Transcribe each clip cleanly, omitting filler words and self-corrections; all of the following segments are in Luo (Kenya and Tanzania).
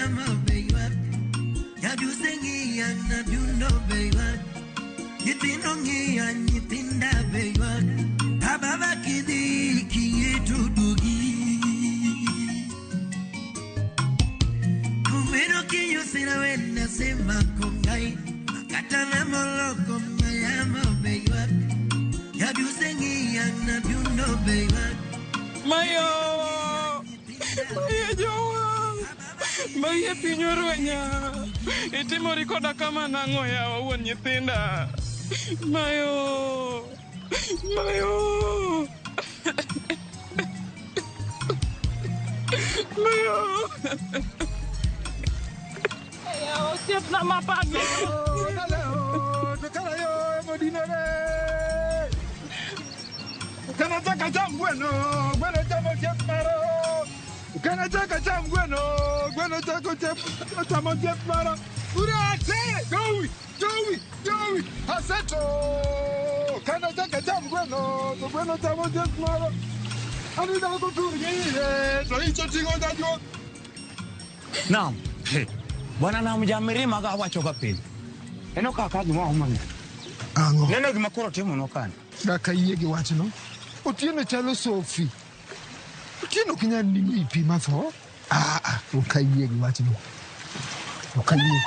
mayama beywak Nyaduse ng'iya nadundo beywak Nyithindo ng'iya nyithinda beywak Ababa kidhi kiyie to duogi Kumeno kinyusira wena sema kongai Makata na moloko mayama beywak Nyaduse ng'iya nadundo beywak Mayo! Mayo jowa! Mayo piny orwenya! Itimori koda kama nang'o yawa wuon nyithinda? Mayo! Mayo! Mayo! Yawa osiepna mapagi! Kana chaka cham gweno, gweno chamo chiep maro. Kana chaka cham gweno, gweno chako chiep, chamo chiep maro. Urate, jowi, jowi, jowi, aseto. Kana chaka cham gweno, to gweno chamo chiep maro. Ani dhako turgi, to icho ting'o jajuok. Naam. Bwana nam jamirima ga wacho ga pile. Neno kaka gima omo ni. Ang'o? Neno gima koro timo no kani. Dak ayie gi wachno. Otieno chalo Sofi. Otieno ok nyal nimo i pi matho. Ah, ah, ok ayie gi wachno. Ok ayie.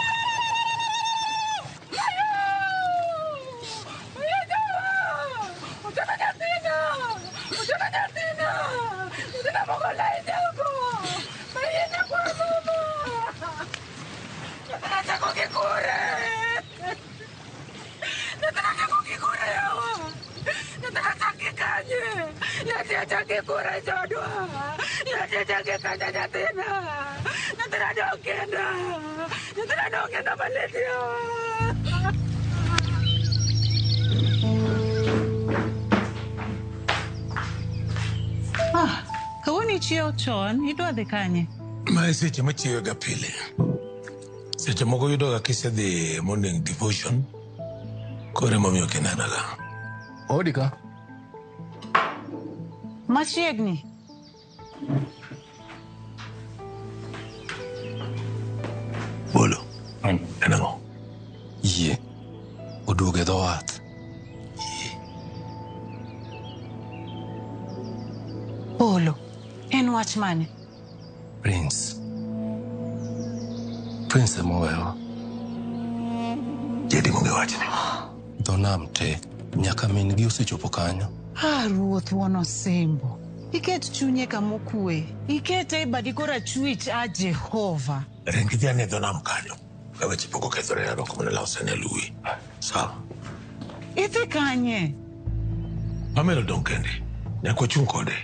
Ah, kawuono ichiewo chon, idwa dhi kanye? Mae seche machiewe ga pile. Seche moko yudo ga kisedhi morning devotion, koro emomiyo ok inenaga. Odi ka. Machiegni. Bolo. En ang'o? Yie. Oduogo e dho wath. Polo, en wach mane? Prince. Prince ema owewa. Jedi monge wachni. Dho nam te. Nyaka min gi osechopo kanyo. Ah, ruoth wuon osimbo. Iket chunye kama okwe. Ikete e badi korachwich, a Jehova. Ring idhi ane dho nam kanyo. Ka weche pok okethore arwako mana law sani aluwi. Sawa. Idhi kanye? Pamela odong' kende. Nyaka wachung' kode.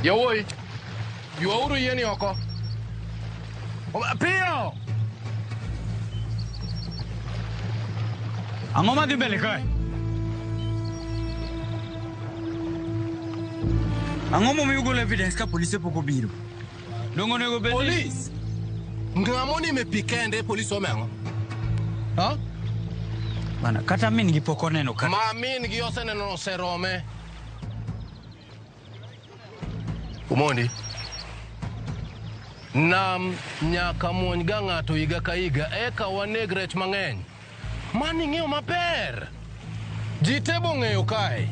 Yawuoyi, ywauru yieni oko. Piyo! Ang'o madhi mbele kae? Ang'o momiyo ugolo evidence ka polise pok obiro? Dongo onego bed ni Polis! Ng'ama onimo e pi kende, polis ome ang'o? Ha? Bana, kata min gi pok oneno kata. Ma min gi oseneno oserome. Omondi. Nam nyaka muony ga ng'ato higa ka higa eka waneg rech mang'eny. Mano ing'eyo maber. Ji te bong'eyo kae.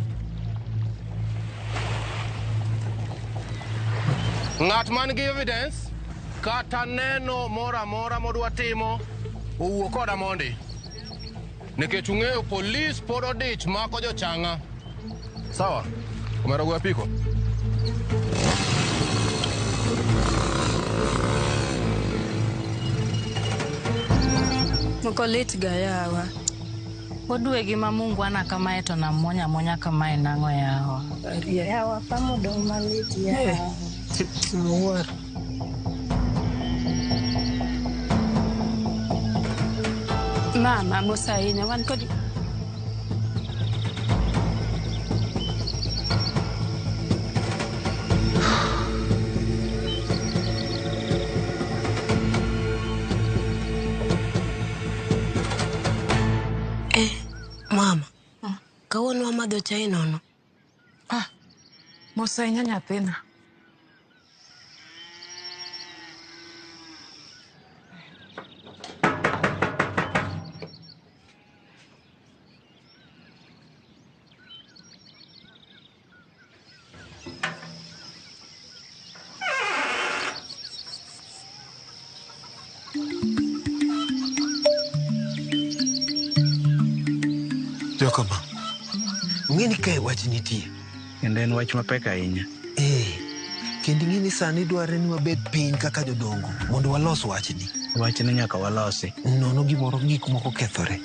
Ng'at man gi evidence kata neno moro amora modwa timo owuo koda mondi. Nikech ung'eyo polis pod odich mako jochang'a. Sawa? Omera go apiko. Moko lit ga yawa. Odwegi ma mungwana kamae to nam muonya amuonya kamae nang'o yawa? Yawa pamo dong' malit yawa. Awuoro. Mama mos ahinya wan kod madho chai nono. Ah, mos ahinya nyathina. Jokoma, ung'e ni kae wach nitie. Kendo en wach mapek ahinya. Ee, kendo ing'e ni sani dwarre ni wabed piny kaka jodongo mondo walos wachni. Wachni nyaka walosi. Nono gimoro gik moko kethore.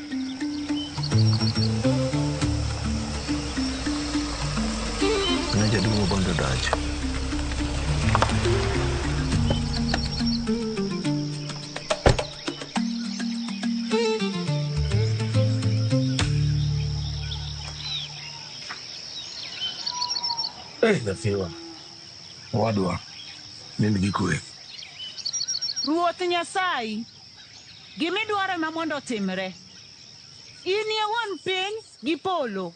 Ne jaduong' Obondo donjo. Eh, nyathiwa. Owadwa, nind gi kwe. Ruoth Nyasaye, gimidwaro ema mondo otimre. In e wuon piny gi polo.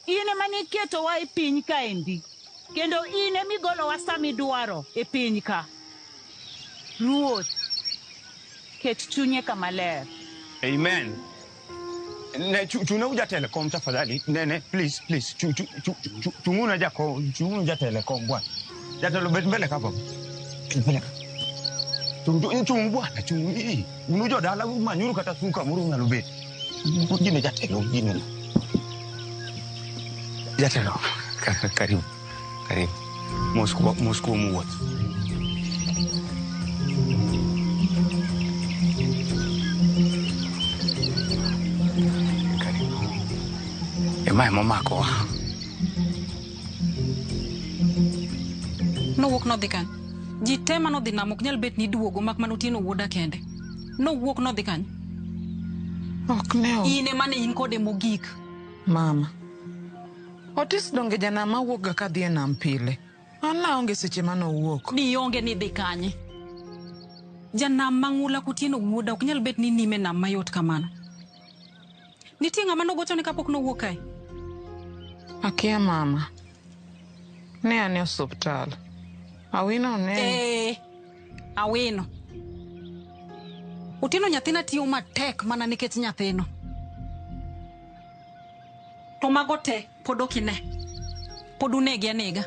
In ema niketowa e piny kaendi. Kendo in emigolowa samidwaro e piny ka. Ruoth, ket chunye kama ler. Amen. Ne chuna jatelo kom tafadhali. Ne ne please please chunguna jako chunguna jatelo kom bwana. Jatelo bet mbele ka baba. Mbele ka. Chung chung bwana chung. Unu jodala manyuru kata suka muru nyalo bet. Gine jatelo gine. Jatelo karibu. Karibu. Moscow Moscow muwuoth. Ema emomakowa. Nowuok nodhi kanye? Ji te manodhi nam ok nyal bet ni duogo mak mana Otieno wuoda kende. Nowuok nodhi kanye? Ok ne. In ema ne in kode mogik. Mama. Otis donge janam mawuok ga kadhi e nam pile. An naonge seche manowuok. Nionge ni dhi kanye? Janam mang'ula Kotieno wuoda ok nyal bet ni nime nam mayot kamano. Nitie ng'ama nogochone kapok nowuok kae? Akia mama. Ne an e osuptal. Awino ne... Eh, Awino. Otieno nyathina tiyo matek mana nikech nyathino. To mago te pod ok ine. Pod unege anega.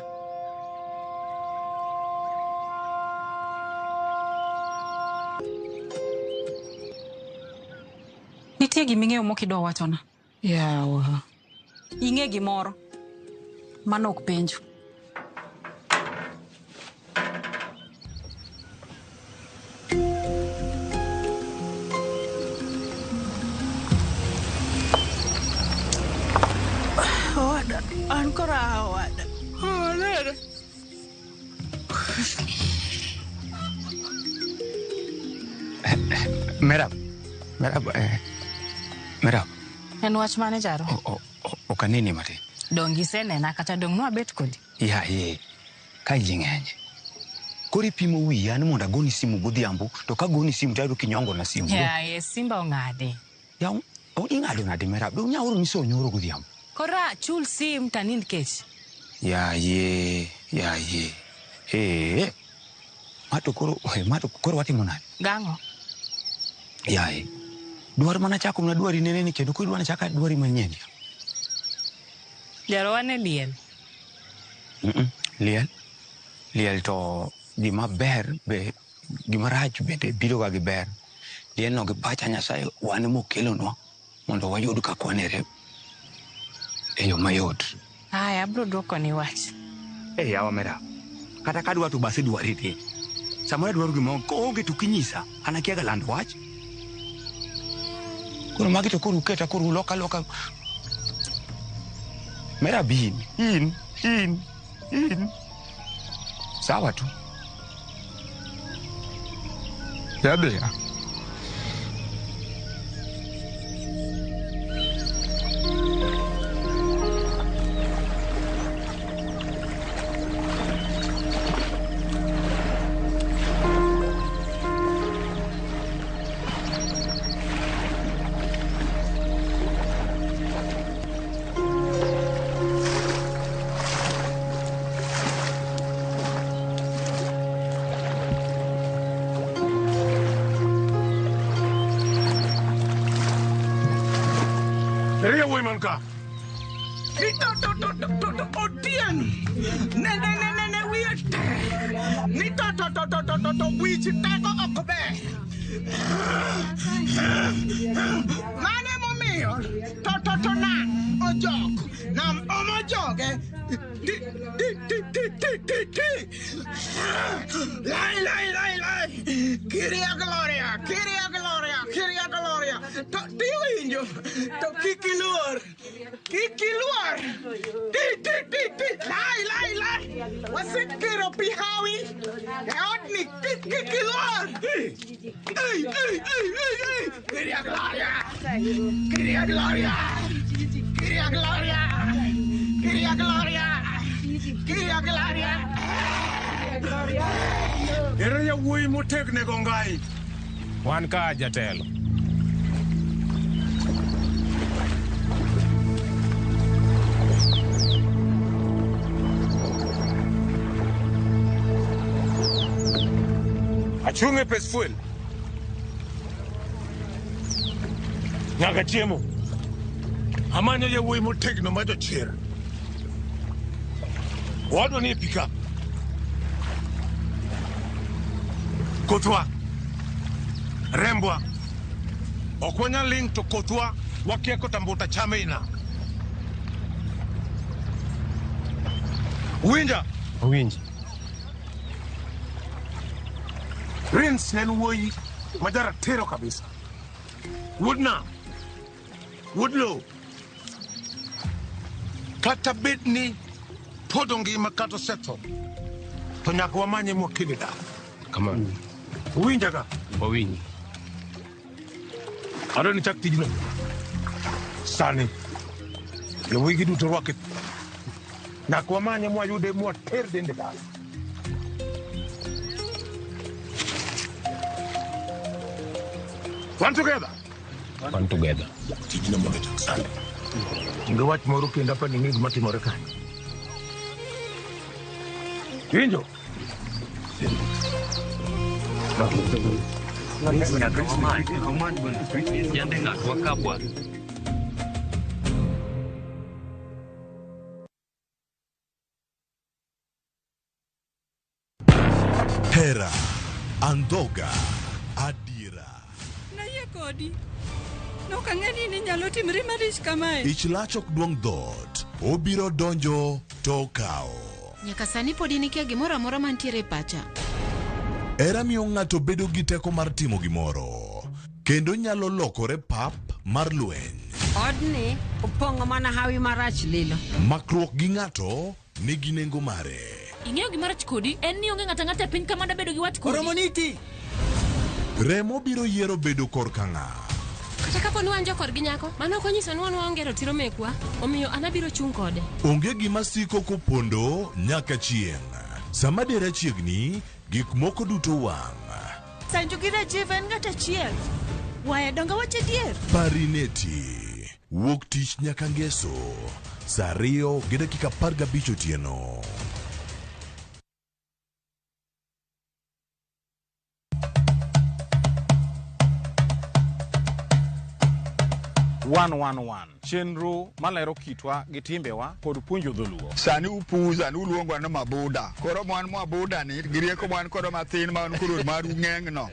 Nitie giming'eyo mokidwa wachona. Yawa. Ing'e gimoro. Mano ok penjo. Owada, an koro aa owada. Owada. Merab, Merab, Merab. En wach mane Jaro? Ok aneni matin. Dong isenena kata dong nwabet kodi? Yaye, ka ji ng'eny. Koro ipimo wiya ni mondo agoni simu godhiambo, to kagoni simu to ayudo kinyongo na simu. Yaye, simba ong'adi. Ya, ing'ado nade Merab? Dong nyalo nyisa onyoro godhiambo. Koro achul sim to anind kech. Yaye, yaye. Eh. Mato koro watimo nade? Gang'o? Yaye. Dwar mana chako mana dwari nene ni kendo koro idwa chaka dwari manyien. Jaro wan e liel. Liel. Liel to gima ber be gima rach bende biro ga gi ber. Liel no gi pacha Nyasaye wan mokelonwa mondo wayud kaka wanere e yo mayot. Aya, abiro duoko ni wach. Eh, yawa Merab. Kata ka adwa to bas idwari ti. Samoro adwaro gimoro koonge to kinyisa an akia ga lando wach. Koro magi to koro uketa koro uloka loka. Merab in. Sawa tu. Yadhiya. Ere yawuoyi man ka? Ni to to to to to to Otieno. Ne ne ne ne ne wiye tek. Ni to to to to to to to wich teko ok ber. Mano emomiyo to to to nam ojok. Nam omo joge. Ti ti ti ti ti ti ti. Lai lai lai lai. Kiria Gloria, Kiria Gloria, Kiria Gloria. To tiwinjo. To kik iluor. Kik iluor. Ti ti ti ti. Lai lai lai. Wasekiro pi hawi. E odni kik kik iluor. Ei ei ei ei ei. Kiria Gloria. Kiria Gloria. Kiria Gloria. Kiria Gloria. Kiria Gloria. Ere yawuoyi motegnego ngai? Wan ka jatelo. Achung' e pes fuel. Nyaka chiemo. Amanyo yawuoyi motegno ma jochir. Owadwa ni e pickup. Kothwa. Rembwa. Ok wanyal ling' to kothwa wakia kota mbuta chame ina. Winja. Owinji. Prince ne en wuoyi ma jaratiro kabisa. Wuod nam. Wuod lowo. Kata bed ni pod ongima kata osetho, to nyaka wamanye mwakele dala. Kamano. Uwinja ka? Wawinji. Adwa ni chak tijno. Sani. Yawuoyi gi duto rwak e Nyaka wamanye mwayude mwater dende dala. One together. One together. Tijno mondo chak sani. Onge wach moro kendo apa ni ng'e gima timore ka. Winjo? Yande ng'atwa ka bwana. Hera, andhoga, adiera. Nayie kodi. Nok ang'e ni ninyalo timri malich kamae. Ich lach ok duong' dhoot, obiro donjo to okawo. Nyaka sani pod in ikia gimoro amora mantiere e pacha. Hera miyo ng'ato bedo gi teko mar timo gimoro, kendo nyalo lokore pap mar lweny. Odni opong'o mana hawi marach lilo. Makruok gi ng'ato nigi nengo mare. Ing'eyo gima rach kodi en ni onge ng'ato ang'ata e piny ka mada bedo gi wat kodi. Oromoniti! Remo biro yiero bedo korka ng'a? Kata kapo ni wan jokorgi nyako, mano ok onyiso ni wan waonge ratiro mekwa, omiyo an abiro chung' kode. Onge gima siko kopondo nyaka chieng'. Sama dera chiegni, gik moko duto wang'. Sanju gi Rajiv en ng'at achiel. Waya donge wach adier? Parineti. Wuok tich nyaka ngeso. Saa 2:15 otieno. One one one chenro malero kitwa gi timbewa kod puonjo dholuo. Sani upuza ni uluongwa ni mabuda. Koro mwan mabuda ni gi rieko mwan kodo mathin ma wan koro maru ng'eng no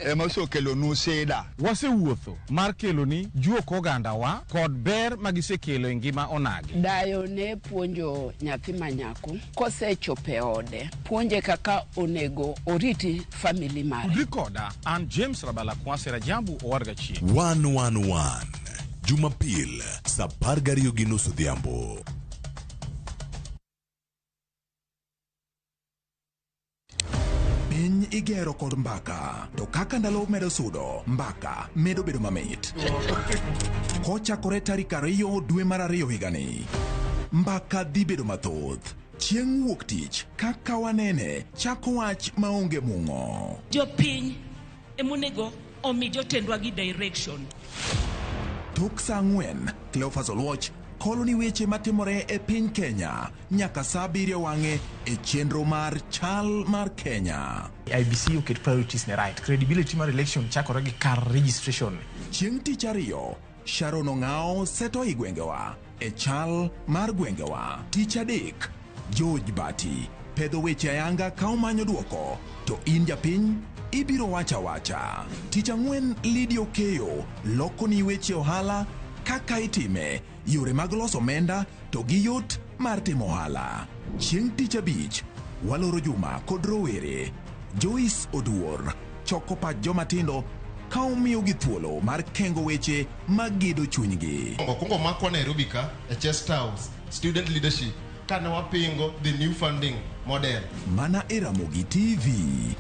ema osekelonu sida. Wasewuotho mar keloni juok ogandawa kod ber magisekelo e ngima onagi. Dayo ne puonjo nyathi ma nyako kosechopo e ode, puonje kaka onego oriti family mare. Tudri koda an James Rabala Kwase Rajabu Owadga Chieng'. 111 Jumapil saa 12:30 odhiambo. Piny igero kod mbaka, to kaka ndalo medo sudo, mbaka medo bedo mamit. Kochakore tarik 2 dwe mar 2 higani, mbaka dhi bedo mathoth. Chieng' wuok tich, kaka wanene, chako wach maonge mung'o. Jopiny emonego omi jotendwa gi direction. Tok saa 4, Cleophas Oluoch kolo ni weche matimore e piny Kenya nyaka saa 7 wang'e e chenro mar Chal mar Kenya. Sharon Ong'ao seto i gwengewa e chal mar gwengewa. Tich adek, George Bati pedho weche ayanga ka omanyo duoko to in japiny ibiro wacha wacha. Tich ang'wen Lydia Okeyo lokoni weche ohala kaka itime, yore mag loso omenda to gi yot mar timo ohala. Chieng' tich abich waloro juma kod rowere. Joyce Oduor choko pach joma tindo ka omiyogi thuolo mar kengo weche magedo chunygi. Okwongo makwa Nairobi ka e Chest House student leadership kane wapingo the new funding model. Mana e Ramogi TV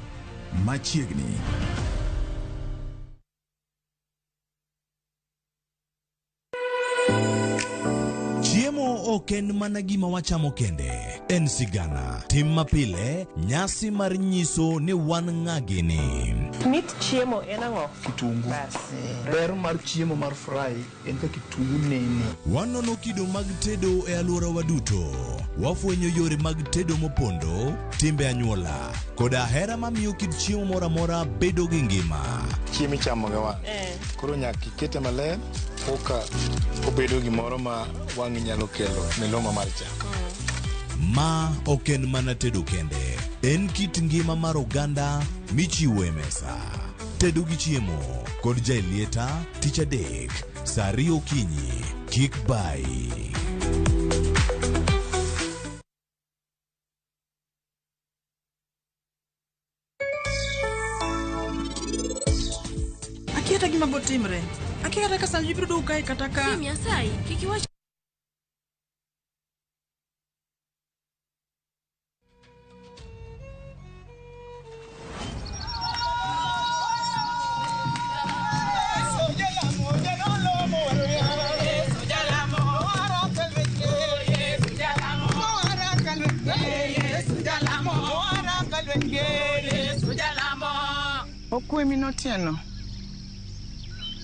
machiegni. Chiemo ok en mana gima wachamo kende, en sigana, tim mapile, nyasi mar nyiso ni wan ng'a gini. Mit chiemo en ang'o? Kitungu. Bas. Ber mar chiemo mar fry en ka kitungu nene. Wanono kido mag tedo e alworawa duto. Wafwenyo yore mag tedo mopondo, timbe anyuola, koda hera mamiyo kit chiemo moro amora bedo gi ngima. Chiemo ichamo gi wang'. Koro nyaka ikete maler koka obedo gimoro ma wang'i nyalo kelo miluma mar chak. Ma ok en mana tedo kende, en kit ngima mar oganda michiwo e mesa. Tedo gi chiemo kod Jaelieta tich adek saa ariyo okinyi. Kik bayi. Akia kata gima botimre. Akia kata ka sani ibiro duogo kae kata ka. Simi asayi, kik iwach Okwe min Otieno.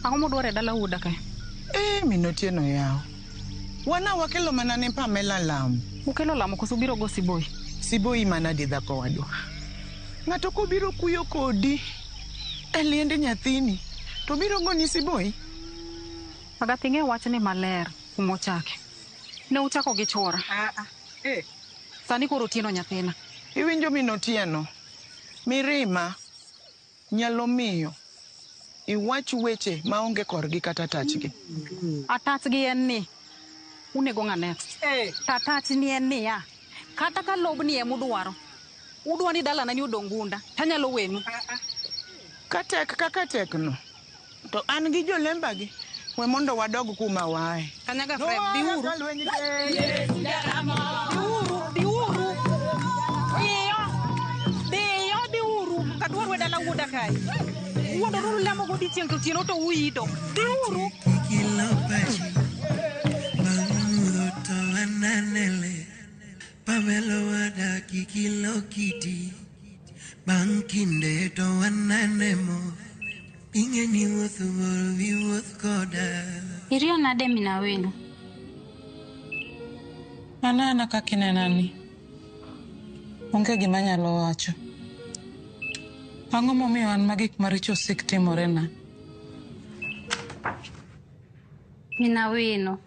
Ang'o modwaro e dala wuoda kae? Eh, min Otieno yawa. Wana wakelo mana ne Pamela lamo. Ukelo lamo koso ubiro go siboi? Siboi manadi dhako wadwa. Ng'ato kobiro kuyo kodi e liende nyathini, to biro goni siboi? Agath ing'e wachni maler kumochake. Ne uchako gi chuora. Sani koro Otieno nyathina. Iwinjo min Otieno? Mirima nyalo miyo iwach weche maonge korgi kata tachgi. Atachgi en ni unego ng'a next. To atachni en niya, kata ka lobni emudwaro, udwa ni dalana ni odong' gunda, tanyalo wenu. Ka tek kaka tek no, to an gi jolembagi, we mondo wadog kuma waaye. Kanyaga Frem, biuru. Biuru, biuru. Dhiyo, dhiyo, dhiuru. Kadwar we dala wuoda kae. Wuondoruru lamo godiechieng' to otieno to uido. Dhiuru. Pamelo wadaki kilo kiti Bang' kinde to wanane mo Ing'e ni wuoth bor bi wuoth koda Iriyo nade mina wenu? Anana kaka inenani. Onge gima anyalo wacho. Ang'o momiyo an ma gik maricho osik timorena? Mina weno,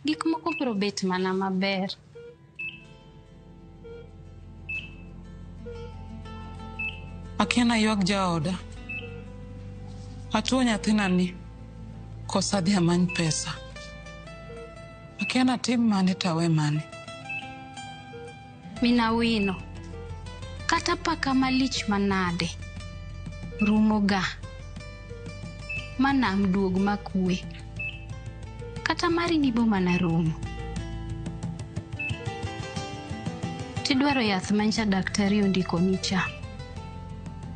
gik moko biro bet mana maber. Akia naywag jaoda. Atuo nyathina ni koso adhi amany pesa. Akia natim mane to awe mane. Mina wino, kata paka malich manade, rumo ga. Ma nam duog makwe. Kata mari ni bo mana rumo. Tidwaro yath mancha daktari ondikoni cha.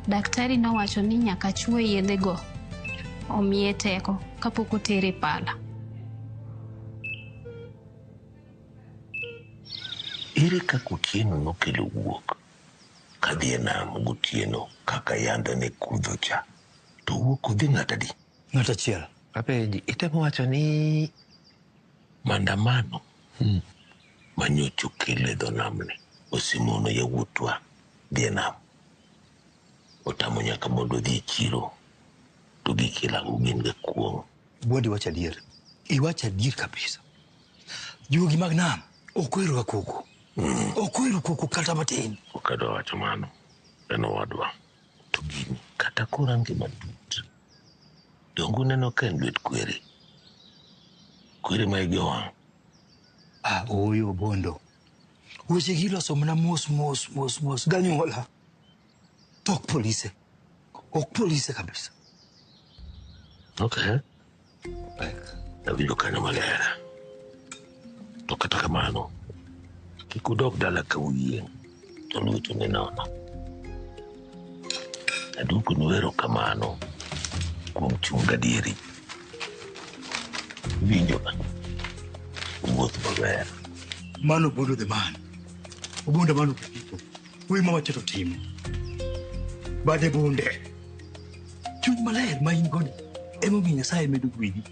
Daktari nowacho ni nyaka chwe yedhego omiye teko kapok otere pala. Ere kaka Otieno nokelo wuok kadhi e nam gotieno kaka yande ne kudho cha to owuok odhi ng'at adi? Ng'at achiel. Apenji, itemo wacho ni maandamano manyocha okelo e dho namni osemono yawuotwa dhi e nam. Otamo nyaka mondo odhi e chiro to gikelo ang'o gin ga kuong'. Bwadi wacho adier. Iwacho adier kabisa. Juogi mag nam ok ohero ga koko. Ok ohero koko kata matin. Ok adwa wacho mano. En owadwa. To gini kata korange matut. Donge uneno ka en lwet kwere? Kwere ma igi owang'. Ah, ooyo Bondo. Weche gi iloso mana mos mos mos mos ganyuola. To ok polise. Ok polise kabisa. Okay. Awinjo kanyo maler. To kata kamano, kik udog dala ka uyieng', to lwetu ni nono. Aduokonu erokamano kuom chung' gadieri. Winjo wuoth maber. Mano Obondo the man. Obondo mano people. Wuoyi ma wacho to timo. Bade bunde. Chuny maler ma in godo emomiyo Nyasaye medo gwedhi.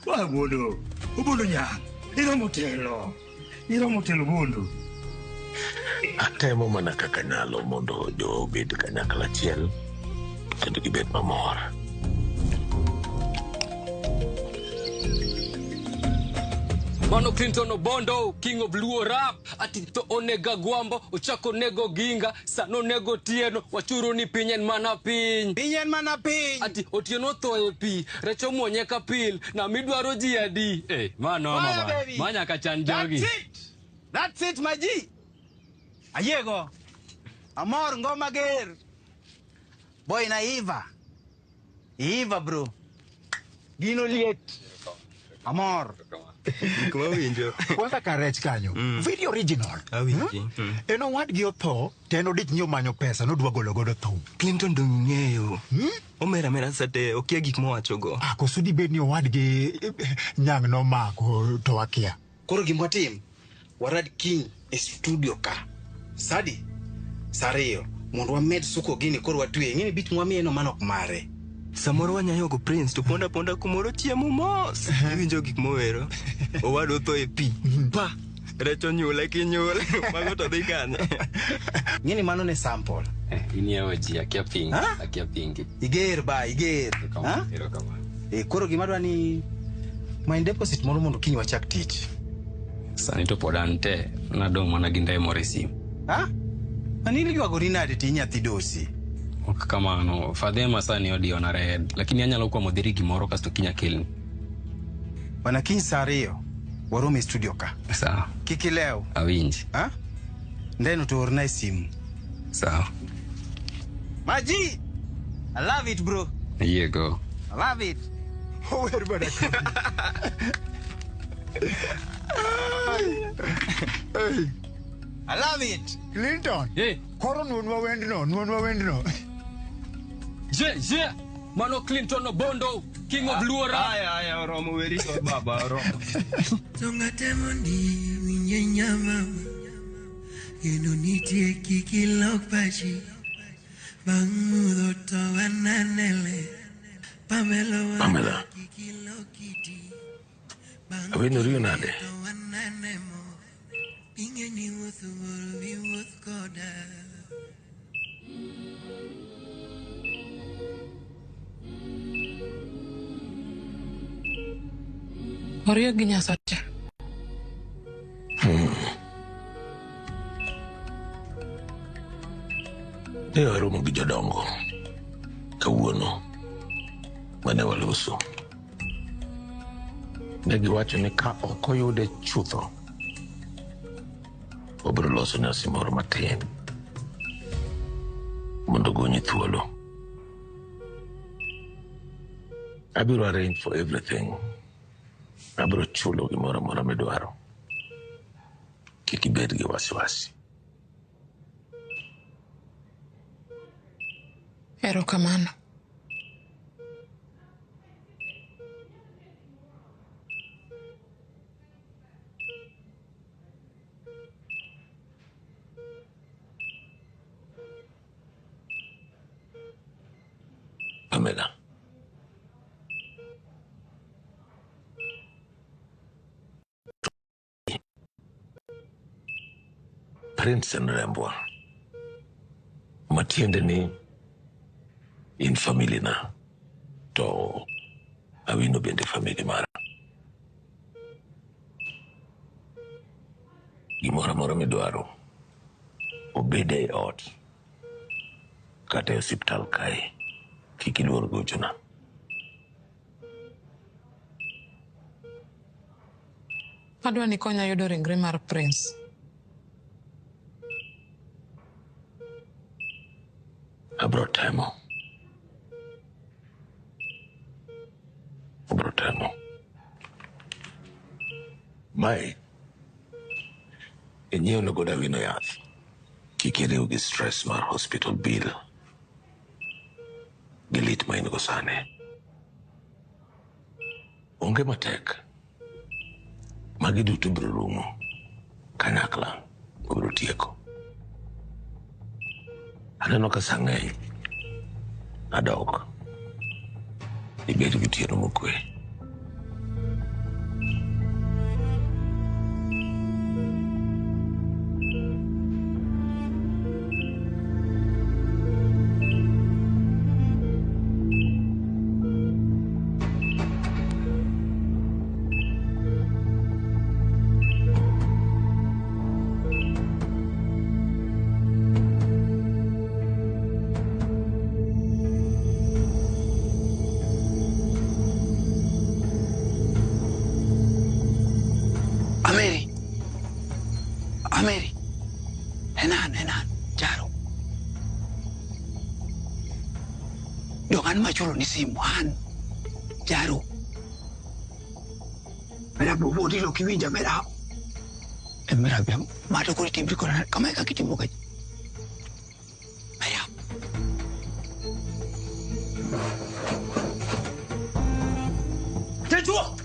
Wa Obondo. Obondo nyang'. Iromo telo. Iromo telo Obondo. Atemo mana kaka nyalo mondo jo obed kanyakla achiel kendo gibed mamor. Mano Clinton Obondo, king of Luo rap. Ati to onega gwambo, ochako nego ginga, sano nego tieno, wachuru ni piny en mana piny. Piny en mana piny. Ati otieno tho e pi, rech omuonye ka pil, na midwaro ji adi. Eh, mano Fire, mama. baby. Ma nyaka chan jogi. That's it. That's it, my G. Ayiego. Amor ngoma ger. Boy na iva. Iva bro. Gino liet. Amor. Gik mawinjo. Kwanza ka rech kanyo. Very original. Awinji. En owadgi otho, to en odich ni omanyo pesa, nodwa golo godo thum. Clinton dong ing'eyo. Omera mera sate okia gik mowachogo. Ah, koso dibed ni owadgi nyang' nomako to wakia. Koro gima watim, warad kiny e studio ka. Sadi, sa ariyo, mondo wamed suko gini koro watwe. Ing'e ni beat mwamiye no mano ok mare. Samoro wanyayogo Prince to ponda ponda kumoro chiemo mos. Iwinjo gik mowero. Owadwa otho e pi. Pa! Rech onyule kinyule. Mago to dhi kanye? Ng'e ni mano ne sample. Iniewo ji, akia pingi, Ha? akia pingi. Iger ba, iger. Ha? Erokamano. E, koro gima adwa ni many deposit moro mondo kiny wachak tich. Sani to pod an te, nadong' mana gi ndae moro e simu. Ha? Mani ywagori nade ti nyathi dosi? Ok kamano, fadhe sani odiona red, lakini anyalo kwamo dhiri gimoro kasto kiny akelni. Bana kiny sa ariyo, warom e studio ka. Sawa. Kik ilew. Awinji. Ha? Ndeno to orna e simu. Sawa. Maji! I love it bro. Ayiego. I love it. Ower bana. I love it. Clinton. Koro nuonwa wendno, nuonwa wendno. Je, je. Mano Clinton Obondo, king of Luo rap. Aya, aya, oromo weri baba, oromo. Tongate mondi winje nyamama Geno nitie kik ilok pachi Bang' mudho to wananele Pamela wa Pamela. kik ilok kiti Awino riyo nade? To wanane mo Ing'e ni wuoth bor bi wuoth koda. Oriyo gi Nyasache. Ne waromo gi jodongo kawuono mane waloso. Ne giwacho ni ka ok oyude chutho, wabiro loso nyasi moro matin mondo ogonye thuolo. Abiro arrange for everything. Abiro chulo gimoro amora midwaro. Kik ibed gi wasiwasi. Erokamano. Pamela. Prince en rembwa. Matiende ni in family na. To Awino bende family mara. Gimoro amora midwaro, obed e ot kata e osiptal kae, kik iluor gochona. Adwa ni ikonya yudo ringre mar Prince. Abro temo. Abro temo. Mae inyiew ne godo Awino yath. Kik iriw gi stress mar hospital bill gi lit ma in go sani. Onge matek. Magi duto biro rumo. Kanyakla wabiro tieko. Aneno ka sa ng'eny. Adok. Ibed gi otieno mokwe. Ameri. Ameri. Enan, enan, Jaro. Dong an machulo ni simu an. Jaro. Mera bobo dilo kiwinja mera. E mera bia mato kori timri kora kama ka kitimo ka. Jajuo!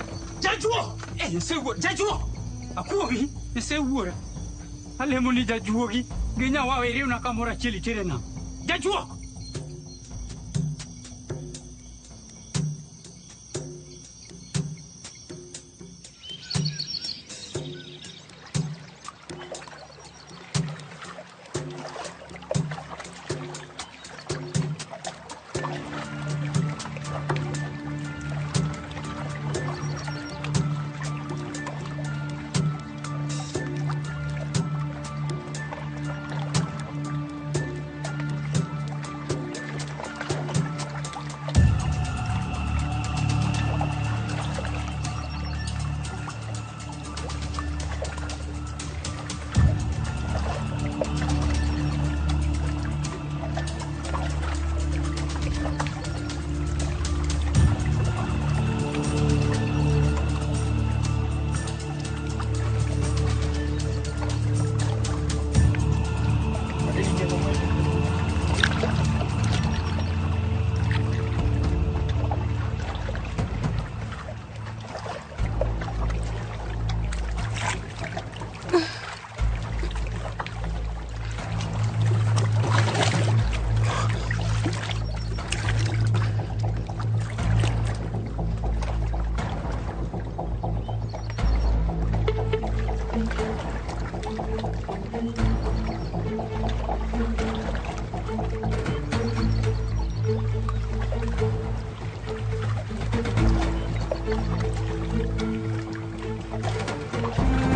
Jajuo! Eh, Nyasaye wuora, jajuo! Akuogi, Nyasaye wuora. Alemo ni jajuogi gi nyawawa iriwna kamoro achiel itere nam. Jajuok!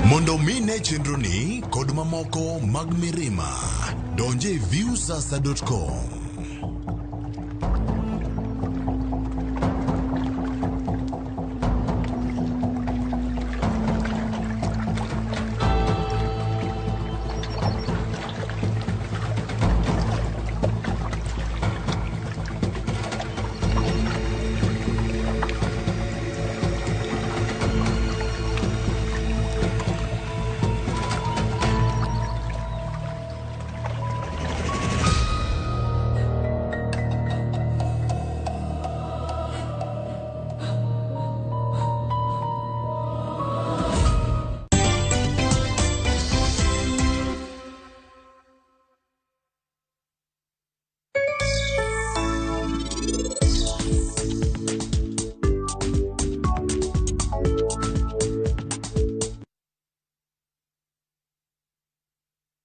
Mondo mi ne chenroni kod mamoko mag mirima, donje e viewsasa.com.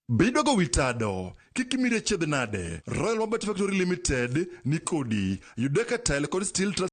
Bidwago wi tado, kik imiri achiedh nade. Royal Mabati Factory Limited ni kodi. Yudeka tile kod steel truss.